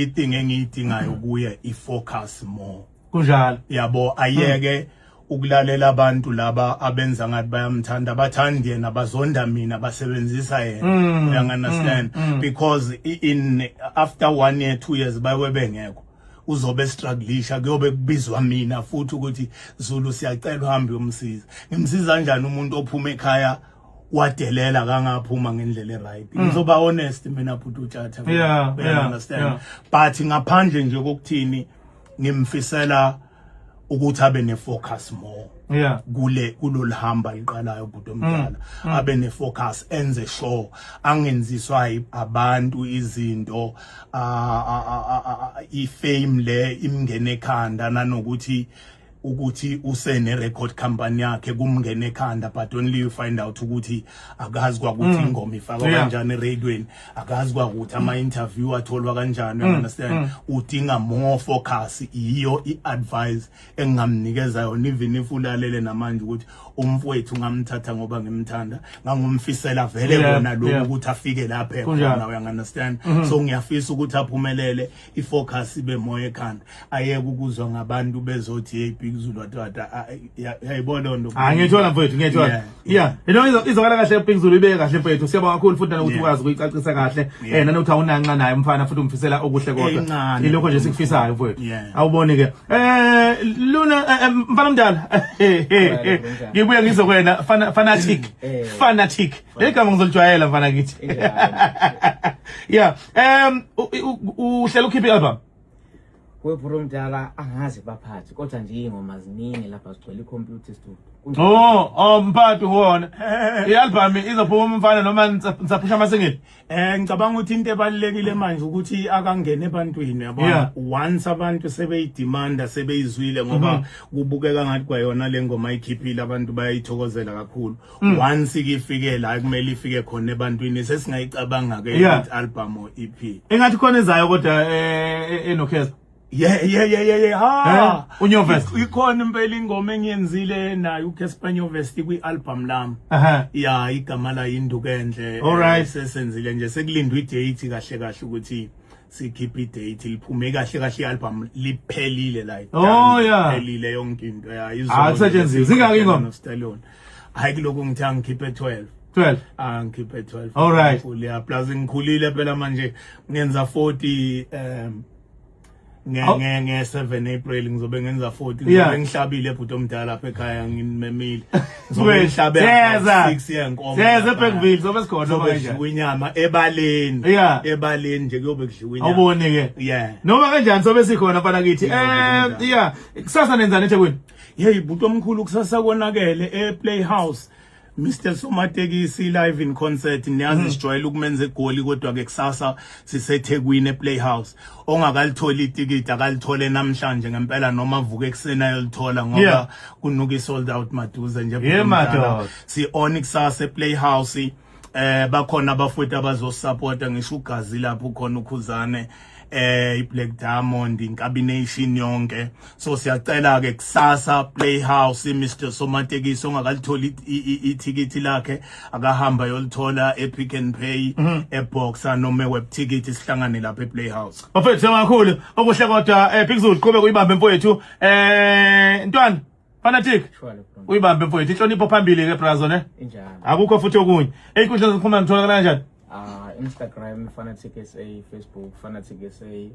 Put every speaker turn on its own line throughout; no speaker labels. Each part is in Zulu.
Only thing engiyidingayo kuye, i-focus more.
Kunjalo.
Yabo, ayeke ukulalela abantu laba abenza ngathi bayamthanda, bathandi yena, bazonda mina, basebenzisa yena, you understand? Because in after one year, 2 years, bayobe bengekho, uzobe strugglisha, kuyobe kubizwa mina futhi ukuthi, "Zulu, siyacela uhambe uyomsiza." Ngimsiza kanjani umuntu ophuma ekhaya wadelela, kangaphuma ngendlela e-right? Ngizoba honest mina, bhuti uTshatha. You understand?
Yeah.
But ngaphandle nje kokuthini, ngimfisela ukuthi abe ne-focus more kule kulolihamba liqalayo, bhuti omdala, abe ne-focus, enze sure angenziswa abantu izinto, i-fame le imngene ekhanda, nanokuthi ukuthi usene record company yakhe kumngene ekhanda, but only you find out ukuthi akazi kwakuthi ingoma ifakwa kanjani eradioweni, akazi kwakuthi ama interview atholwa kanjani, you understand? Udinga more focus. Iyo i-advice engingamnikeza yona, even if ulalele namanje, ukuthi umfowethu ngamthatha ngoba ngimthanda, ngangumfisela vele kona lokhu ukuthi afike lapha ekhona, you understand? So ngiyafisa ukuthi aphumelele, i-focus ibe moya ekhanda, ayeke ukuzwa ngabantu bezothi, "Hey, Big Zulu," watata yayibona loo nto.
Ah, ngiyithola mfowethu, ngiyithola. Yeah. Izwakala kahle, Big Zulu, ibeke kahle mfowethu. Siyabonga kakhulu futhi nanokuthi ukwazi ukuyicacisa kahle. Nanokuthi awunanxa naye umfana futhi umfisela okuhle kodwa.
Encane.
Ilokho nje sikufisayo mfowethu.
Yeah.
Awuboni ke. Luna, mfana omdala. Ngibuye ngizokwena fanatic. Fanatic. Leli gama ngizolijwayela, mfana kithi.
Injalo.
Yeah. Uhlela ukhipha i-album.
Webhuru omdala, angazi baphathi, kodwa nje iy'ngoma ziningi lapha, zigcwele ikhompyutha studio.
Oh, mphathi wona. I-album izophuma umfana noma nisaphusha ama-single?
Ngicabanga ukuthi into ebalulekile manje ukuthi akangene ebantwini, yabona? Once abantu sebeyidemanda, sebeyizwile, ngoba kubukeka ngathi kwayona le ngoma ayikhiphile abantu bayayithokozela kakhulu. Once ifike la kumele ifike khona ebantwini, sesingayicabanga ke ukuthi album or EP.
Engathi khona ezayo kodwa enoKheza.
Yeah, ha.
UNyovest.
Ikhona impela ingoma engiyenzile nayo uCasper Nyovest kwi-album lami. Ya, igama la Induku Enhle. Sesenzile nje, sekulindwe i-date kahle kahle ukuthi sikhiphe i-date liphume. Kahle kahle i-album liphelile, like done, liphelile yonke into ya.
Ah, kusetshenziswe. Zingaki ingoma?
Stallion, hayi, kuloko ngithi angikhiphe 12.
12.
Ah, ngikhiphe 12. Yeah, plus ngikhulile phela manje, ngenza 40 nge 7 April ngizobe ngenza 40. Ngizobe ngihlabile, bhuti omdala, lapha ekhaya, nginimemile, ngizobe ngihlabe
Siyeza.
6 yenkomo.
Siyeza
lapha.
eBergville, sobe sikhona noma
Kuzobe
kanjani.
kudliwa inyama ebaleni. Ebaleni nje kuyobe kudliwa inyama.
Awuboni ke. Noma kanjani sobe sikhona, mfana kithi. Yeah, kusasa nenzani eThekwini?
Hey, bhuti omkhulu, kusasa konakele e-Playhouse. Mr Somatekisi live in concert. Niyazi sijwayele ukumenza eGoli, kodwa ke kusasa siseThekwini ePlayhouse. Ongakalitholi itikiti akalithole namhlanje ngempela, noma avuke ekuseni ayolithola, ngoba kunuka sold out maduze nje, bhuti
Yeah,
omdala.
madoda.
Si on kusasa ePlayhouse. Bakhona abafowethu abazosupporta, ngisho ugazi lapho khona ukhuzane, iBlack Diamond, Inkabi Nation yonke. So siyacela ke kusasa Playhouse, Mr Somatekisi. Ongakalitholi ithikithi lakhe akahamba yolithola ePick and Pay, eBoxer noma eWeb Ticket. Sihlangane lapha ePlayhouse.
Bafethu, siyabonga kakhulu. Okuhle kodwa, Big Zulu, qhubeka uyibambe mfowethu. Ntwana, Fanatic.
Shwale, bro.
Uyibambe mfowethu. Inhlonipho phambili ke, brazo, ne?
Injalo.
Akukho futhi okunye. Ey'nkundleni zokuxhumana kutholakala kanjani?
Instagram Fanatic SA, Facebook Fanatic SA,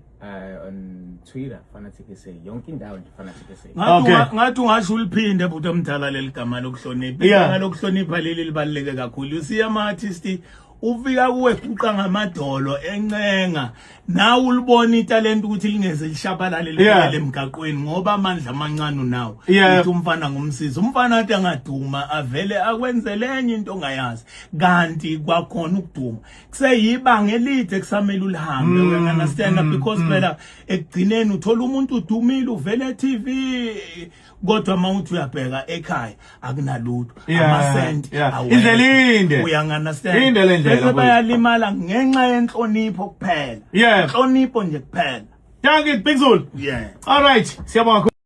on Twitter Fanatic SA. Yonke indawo nje Fanatic SA.
Ngathi
Ngathi
ungasho uliphinde, bhuti omdala, leli gama lokuhlonipha. Igama lokuhlonipha leli libaluleke kakhulu. You see, ama-artist ufika kuwe eguqa ngamadolo encenga, nawe ulibona italent ukuthi lingeze lishabalale, libuyele emgaqweni, ngoba amandla amancane unawo. Uthi umfana ngumsizi, umfana athi angaduma avele akwenzele enye into ongayazi, kanti kwakhona ukuduma kuseyibanga elide kusamele ulihambe, you understand? Because phela ekugcineni uthola umuntu udumile, uvele e-TV, kodwa uma uthi uyabheka ekhaya akunalutho, amasenti awekho.
Indlela inde.
Uyangi-understand?
Inde le ndlela,
Bese
mfowethu.
bayalimala ngenxa yenhlonipho kuphela. Inhlonipho nje kuphela.
Dankie, Big Zulu.
Yeah.
All right, siyabonga kakhulu.